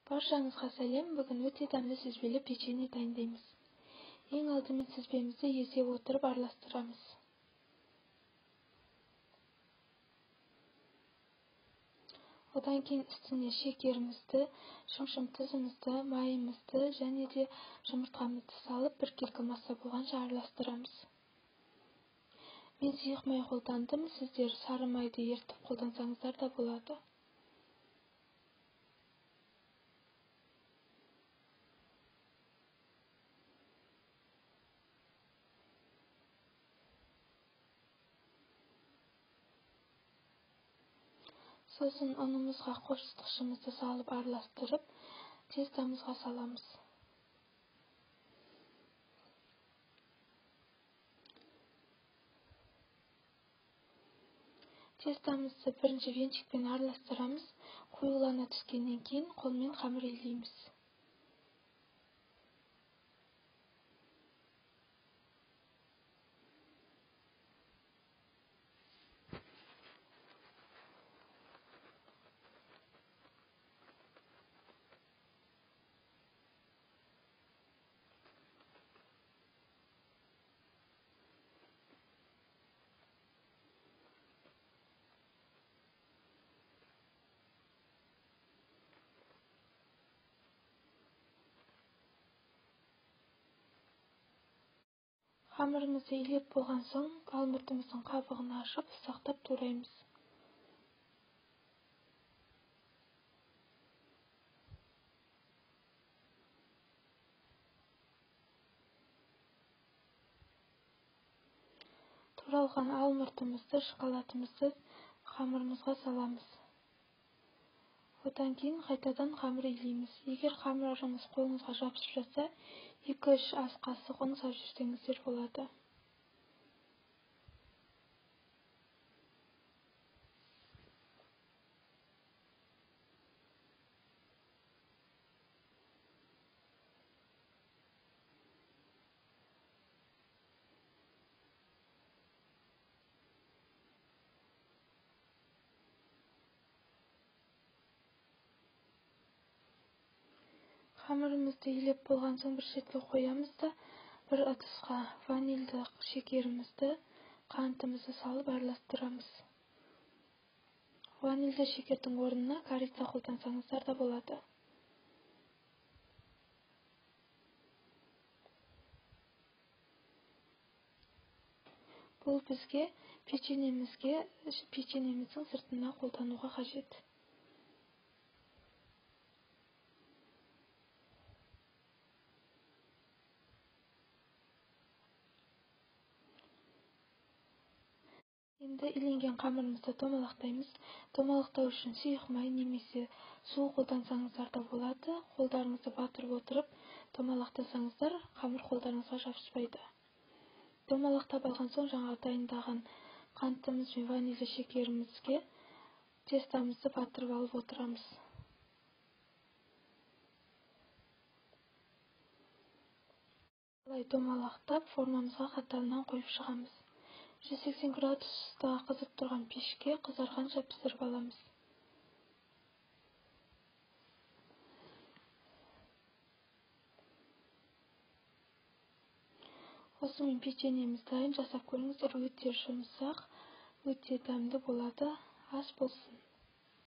Баршаңызға сәлем. Бүгін өте дәмді сүзбелі печенье дайындаймыз. Ең алдымен сүзбемізді езе отырып араластырамыз. Одан кейін үстіне шекерімізді, шымшым тұзымызды, майымызды және де жұмыртқамызды салып біркелкі масса болғанша араластырамыз. Мен сұйық май қолдандым, сіздер сары майды ерітіп қолдансаңыздар да болады. Сосын ұнымызға қопсытқышымызды салып араластырып, тестамызға саламыз. Тестамызды бірінші венчикпен араластырамыз. Қоюлана түскеннен кейін қолмен қамыр илейміз. Қамырымызды илеп болған соң, алмұртымыздың қабығын ашып, ұсақтап тураймыз. Туралған алмұртымызды, шоколадымызды қамырымызға саламыз. Одан кейін қайтадан қамыр илейміз. Егер қамырыңыз қолыңызға жабысып жатса, 2-3 ас қасық ұн салып жіберсеңіздер болады. Қамырымызды илеп болған соң бір шетке қоямыз да, бір ыдысқа ванильді шекерімізді, қантымызды салып араластырамыз. Ванильді шекердің орнына корица қолдансаңыздар да болады. Бұл бізге печеньеміздің сыртына қолдануға қажет. Енді иленген қамырымызды домалақтаймыз. Домалақтау үшін сұйық май немесе су қолдансаңыздар да болады. Қолдарыңызды батырып отырып домалақтасаңыздар, қамыр қолдарыңызға жабыспайды. Домалақтап алған соң жаңа дайындаған қантымыз бен ванильді шекерімізге тестамызды батырып алып отырамыз. Былай домалақтап формамызға қатарынан қойып шығамыз. 180 градуста қызып тұрған пешке қызарғанша пісіріп аламыз. Осымен печеньеміз дайын. Жасап көріңіздер, өте жұмсақ, өте дәмді болады. Ас болсын.